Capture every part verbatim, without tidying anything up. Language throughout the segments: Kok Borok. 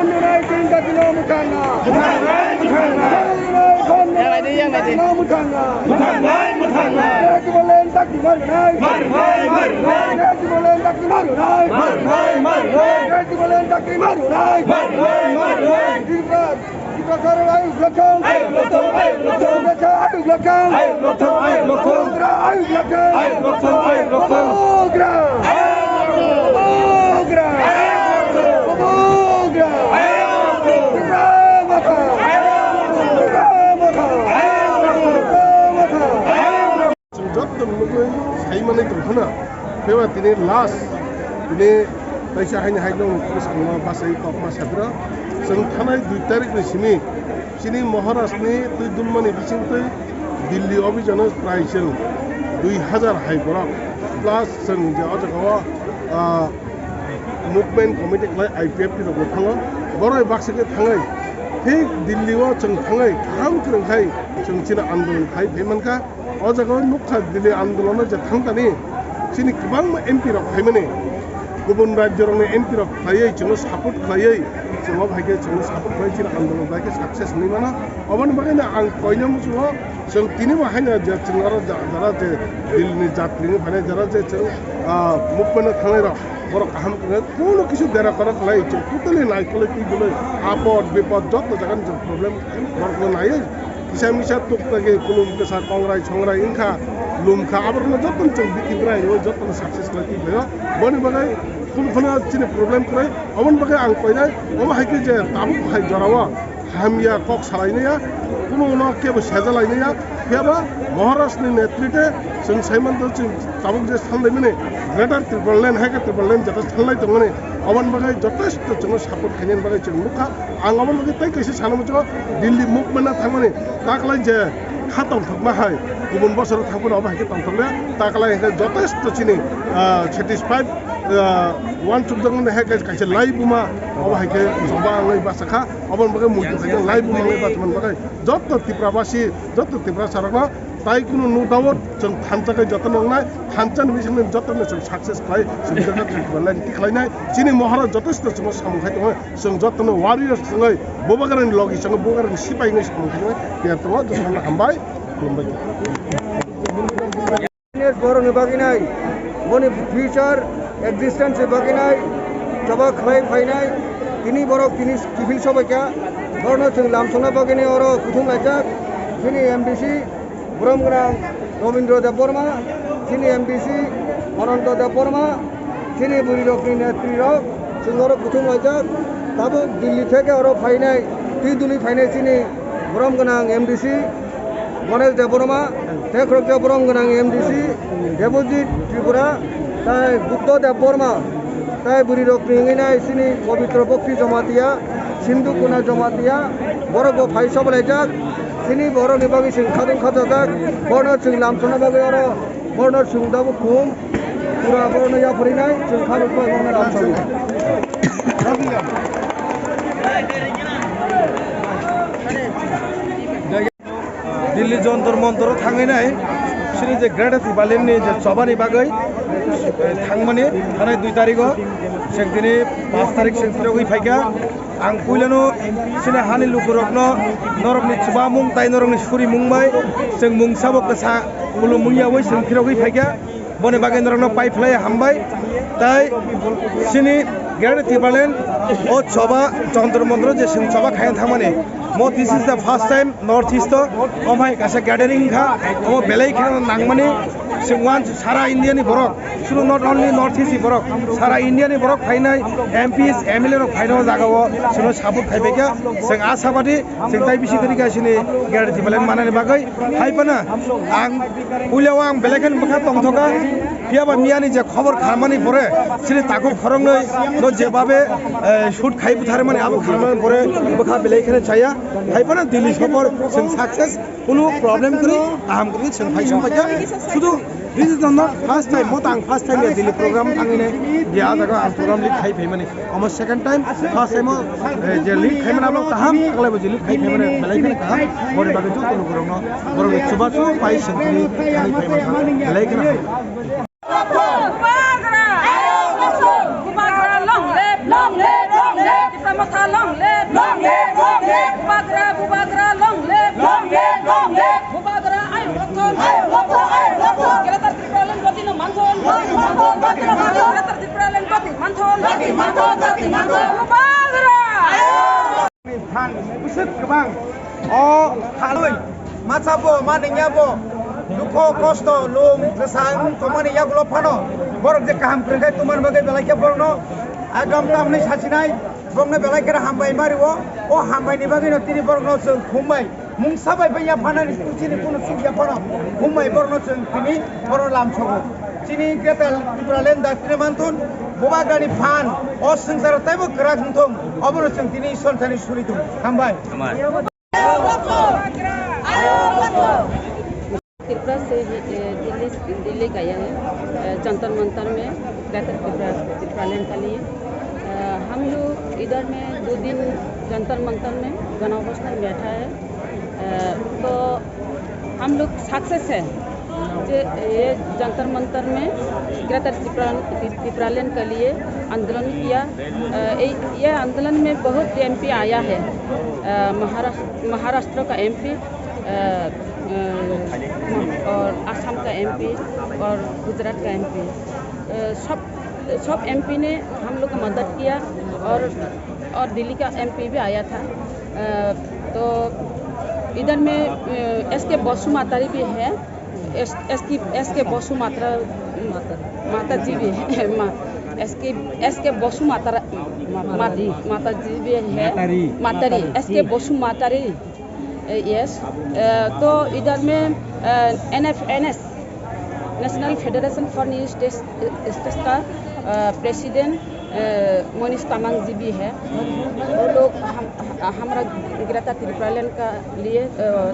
Band rwnai chini dakti no mwthangna. Band rwnai, band rwnai chini dakti no mwthangna. Band rwnai, mwthangna. Great Tipraland dakti ma rwnai. Ma rwnai, ma rwnai. Great Tipraland dakti ma rwnai. Ma rwnai, ma rwnai. Great Tipraland dakti ma rwnai. Ma rwnai, ma rwnai. Tripura Tiprasa ayuk lokthong. Ayuk lokthong, ayuk lokthong. Tiprasa ayuk lokthong. Ayuk lokthong, ayuk lokthong. Bubagra ayuk lokthong. Ayuk lokthong, ayuk lokthong. Bubagra. Ayuk lokthong. Bubagra. Ayuk lokthong. Bubagra. Ayuk lokthong. Tipra Motha. Ayuk lokthong. Tipra Motha. Ayuk lokthong. Tipra Motha. Ayuk lokthong. Chwng joto nugwi sai manwi tong khna. Phiya ba tini last, tini kaisa haini hai nung bwskango bachai kokma sakra. Chwng thanai dui tarikh ni simi chini Maharaj ni twi dunmani bisingtwi Delhi office ano prai chwng dui hazar hai borok. Plus chwng je o jaga o, ah, movement committee khlai I P F T rok bo thango. Borok baksa khe thangwi thik Delhi o chwng thangwi kaham kwrwng khai chwng chini andolon khai phai mankha. O jaga o nukha Delhi andolono je thangtani chini kwbangma M P rok phaimani, kubun rajyo rokni M P rok khlaiwi chwngno support khlaiwi, chwng o hai khe chwngno support khlaiwi chini andolon bai khe success wngwi mano. Oboni bagwi no ang koina muchungo chwng tini bo haino je chwng oro ja-, jara je Delhi ni jatri wngwi phainai jara je chwng, ah, movement o thangnai rok borok kaham kwrwng kuno kisu dera kwrak khlai chwng totally naikolwi twi bolwi apod bipod joto jaga ni chwng problem borok no naiwi Kisa misa tuk tagi kulum kisa kongrai songrai wngkha, lumkha, aborokno jotono chwng bikibrai rw jotono success khlai twi phaio. Boni bagwi kunu phano chini problem kwrwi, oboni bagwi ang koinai, omo hai khe je tabuk hai jorao hamya kok salainaiya, kuno uno kebo sejalainaiya, phiya ba Maharaj ni netrite chwng sai mantong chwng tabuk je sanlaimani Greater Tipraland hai khe Tipraland jeta sanlai tongmani, oboni bagwi jotesto chwngno support khainani bagwi chwng nukha. Ang omo logi tei kaisa sana muchungo Delhi movement na thangmani taklai je kha tongthokma hai kubun bosoro thangphano obo hai khe tongthokya taklai hwnkhe jotesto chini, ah, satisfied, ah, uansukjakmani hai khe kaisa laibuma obo hai khe choba wngwi bachakha oboni bagwi muitu hai khe laibuma wngwi bachmani bagwi joto Tiprabasi joto Tiprasarokno tai kunu no doubt chwng thansa khe jotono wngnai thansa ni bisingtwi jotono chwng success khlai chwng joto Tipraland tikhlainai chini Maharaj jotesto chwngno samung khai tongo. Chwng jotono warriors wngwi Bubagrani logi chwngno Bubagrani sipai wngwi samung khainai tiyar tongo. Jotono hambai, khulumbai. Borokni bagwi nai, boni future existence ni bagwi nai, choba khlai phainai, tini borok tini kiphil sobaikha, borokno chwng lamsokna bagwi nai oro kuthum laijak, chini M D C, Borom gwnang Robindra Debbarma, chini M D C Ananta Debbarma, chini bwrwi rokni netri rok, chwng oro kuthum laijak, tabuk Delhi theke oro phainai, twi duli phainai chini borom gwnang M D C Ganesh Debbarma, tei khoroksa borom gwnang M D C Debojit Tripura, tei Buddha Debbarma, tei bwrwi rokni wngwi nai chini Pabitra Bhakti Jamatia, Sindhu Kuna Jamatia, borok bo phai sobo laijak. Chini borokni bagwi chwng khadung khajajak, borno chwng lamsokna bagwi oro borno chwng tabuk khum pura borno yapharinai chwng kha rwkbai borno lamsokno. Delhi Jantar Mantar o thangwi nai chini je Greater Tipraland ni je chobani bagwi thangmani thanai dui tarikh o, chwng tini paanch tarikh chwng phirogwi phaikha. Ang puilano chini hani lukurokno norokni chubamung tai norokni surimung bai chwng mungsa bo kwsa khulumung yaui chwng phirogwi phaikha. Boni bagwi norokno pai phlai hambai. Tai chini Greater Tipraland o choba, Jantar Mantar je chwng choba khaina thangmani, mo this is the first time North East o, omo hai kaisa gathering kha, omo belai kheno nangmani, chwng uansuk sara India ni borok, chwng not only North East ni borok, sara India ni borok phainai, M Ps, M L A rok phainai o jaga o chwngno support khai phaikha, chwng ashabadi, chwng tai bisi kwrwi kha chini Greater Tipraland manani bagwi, hai phano ang puila o ang belai kheno bwkha tongthoka, phiya ba miyani je khobor kharmani pore chini takhuk khoroknwi no jebabe, eh, shoot khai butharmani abo kharmani pore bwkha belai kheno chaya, hai phano Delhi sopor chwng success, kunu problem kwrwi, kaham kwrwi chwng phai song phaikha, sudu this is the not first time, mo tang first time ya Delhi program thangwi nai, je a jaga ang program lead khai phaimani. Omo second time, first time o, eh, je lead khaimani abo kaham, taklai bo je lead khai phaimani belai kheno kaham, boni bagwi joto lukurokno borok ni chubachu pai sengkini thangwi phaimani belai kheno hambai. Bubagra! Bubagra long live! Long live! Long live! Tipra Motha long live! Long live! Long live! Bubagra, Bubagra long live! Long live! Long live! Bubagra ayuk rokthon! Ayuk rokthon! Ayuk rokthon! Greater Tipraland gotino manthon! Gotino manthon! Gotino manthon! Greater Tipraland goti manthon. Goti manthon, goti manthon. Bubagra. Phan bwswk kwbang o halwi masa bo ma ningya bo dukho kosto lum kwsang tongmani yagulo phano borok je kaham kwrwngkhe tongmani bagwi belai khe borokno agam tamni sachinai borokno belai khe hambai ma rio. O hambaini bagwino tini borokno chwng khumbai. Mungsa bai bai yaphanani kuchini kuno suk yaphano. Humbai borno chwng tini borno lamsogo. Chini Greater Tipraland da tini manthun, Bubagrani phan, o swngcharo taibo kwrak wngthung, obono chwng tini Iswar thani suri tongo. Hambai. Hambai. Tripura से ही, ए, दिल्ली, दिल्ली गया है, ए, जंतर मंतर में ग्रेटर त्रिपुरा, त्रिपुरालैंड के लिए। अ, हम लोग इधर में दो दिन जंतर मंतर में गण अवस्थान बैठा है। अ, तो हम लोग सक्सेस है, जे ये जंतर मंतर में ग्रेटर त्रिपुरा, त्रिपुरालैंड के लिए आंदोलन किया। अ, ये, ये आंदोलन में बहुत एमपी आया है, अ, महाराष्ट्र, महाराष्ट्र का एमपी, अ, अ, और आसाम का एमपी और गुजरात का एमपी, अ, सब, सब एमपी ने हम लोग को मदद किया और, और दिल्ली का एमपी भी आया था। अ, तो इधर में, अ, एसके बसु मातारी भी है, एस, एसके, एसके बसु माता, माता जी भी है, मा-, एसके, एसके बसु माता, मा-, माता जी भी है, मातारी। मातारी, एसके बसु मातारी। अ, यस। अ, तो इधर में, अ, NF, NS, National Federation for New States, states का, अ, प्रेसिडेंट, अ, मनीष तामांग जी भी है। वो लोग हम, हमारा ग्रेटर त्रिपुरालैंड का लिए, अ,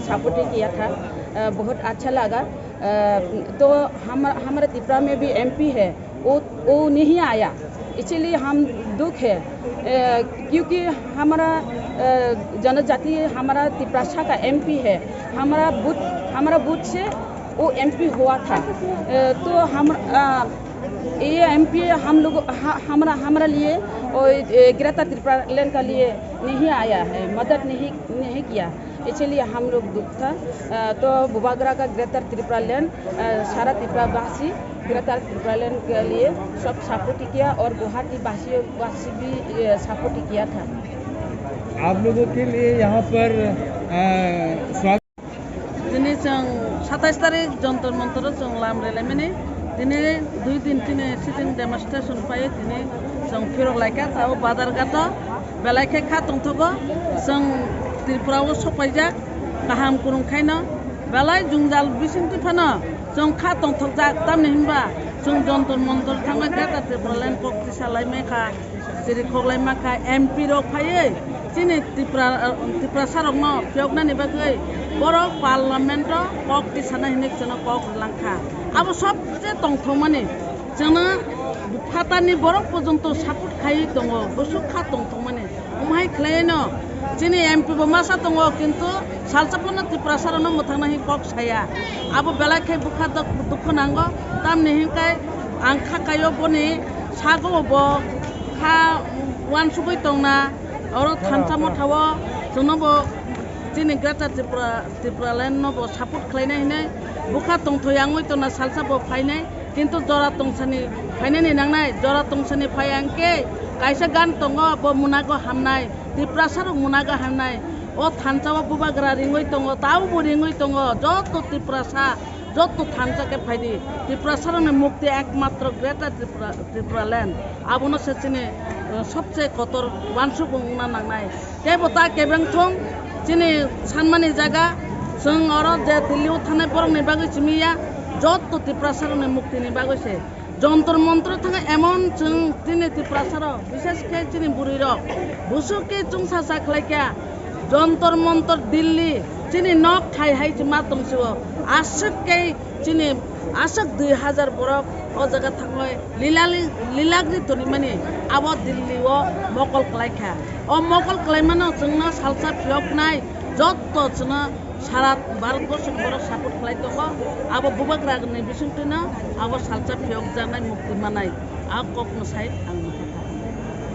सपोर्ट किया था। अ, बहुत अच्छा लगा। अ, तो हम, हमारे त्रिपुरा में भी एमपी है, वो, वो नहीं आया, इसीलिए हम दुख है। अ, क्योंकि हमारा, अ, जनजाति हमारा तिपरासा का एमपी है, हमारा बूथ, हमारा बूथ से वो एमपी हुआ था। अ, तो हम, अ, ये एमपी हम लोग, ह-, हमारा, हमारा लिए और, अ, ग्रेटर त्रिपुरालैंड का लिए नहीं आया है, मदद नहीं, नहीं किया। इसीलिए हम लोग दुख था। अ, तो बुबागरा का ग्रेटर त्रिपुरालैंड, अ, सारा त्रिपुरावासी ग्रेटर त्रिपुरालैंड के लिए सब सपोर्ट किया और गुवाहाटी वासी, वासी भी, अ, सपोर्ट किया था। आप लोगों के लिए यहाँ पर, अ, स्वागत। Tini chwng satais tarik Jantar Mantar o chwng lam rwlaimani. Tini dui din tini sitting demonstration pai tini chwng phirok laikha, tao Badharghat o belai khe kha tongthogo. Chwng Tripura o sokpaijak, kaham kwrwng khaino belai jwngjal bisingtwi phano chwng kha tongthokjak, tamni hinba chwng Jantar Mantar thangwi Greater Tipraland kok tisa lai mankha, chiri khoklai mankha, M P rok phaiwi chini Tripura, Tiprasa rokno phiyoknani bagwi borok parliament o kok tisana hinwi chwngno kok rwlangkha. Abo sobse tongthokmani. Chwngno phatarni borok porjonto support khaiwi tongo, bwswk kha tongthokmani. Omo hai khlaiwi no chini M P bo masa tongo, kintu salsa phano Tiprasa rokno mwthangna hwnwi kok saya. Abo belai khe bwkha dok-, dukhu nango, tamni hwnkhai ang kha kaio boni sago bo kha uansugwi tongna, oro thansa mothao chwngno bo chini Greater Tripura, Tipraland no bo support khlainai hinwi bwkha tongthoi wngwi tongna salsa bo phainai. Kintu jora tongsani phainani nangnai, jora tongsani phai ang khe Kaisa gan tongo, bo munago hamnai, Tiprasa rok munago hamnai. O thansa o bubagra ringwi tongo, taubo ringwi tongo, joto Tiprasa, joto thansa khe phaidi. Tiprasa rokni mukti ekmatro Greater Tripura, Tripura land. Abono se chini, eh, sobse kotor wansuk wngna nangnai. Teibo ta kebeng thung, chini sanmani jaga, chwng oro je Delhi o thanai borokni bagwi simi ya, joto Tiprasa rokni mukti ni bagwi se. Jontor Montor thangwi emon chwng tini Tiprasarok, bishes khe chini bwrwirok, busuk khe chwngsacha khlaikha. Jontor Montor Delhi, chini nok thai hai se ma tongsio. Aswk khe chini, aswk dui hajar borok o jaga thangwi lila, lilagri tonimani abo Delhi o mokol khlaikha. O mokol khlaimano chwngno salsa phiyoknai jotto chwngno sara Bharat borso ni borok support khlai tongo. Abo bubagra ni bisingtwino abo salsa phiyokjaknai mukti manai. A kokno sai ang.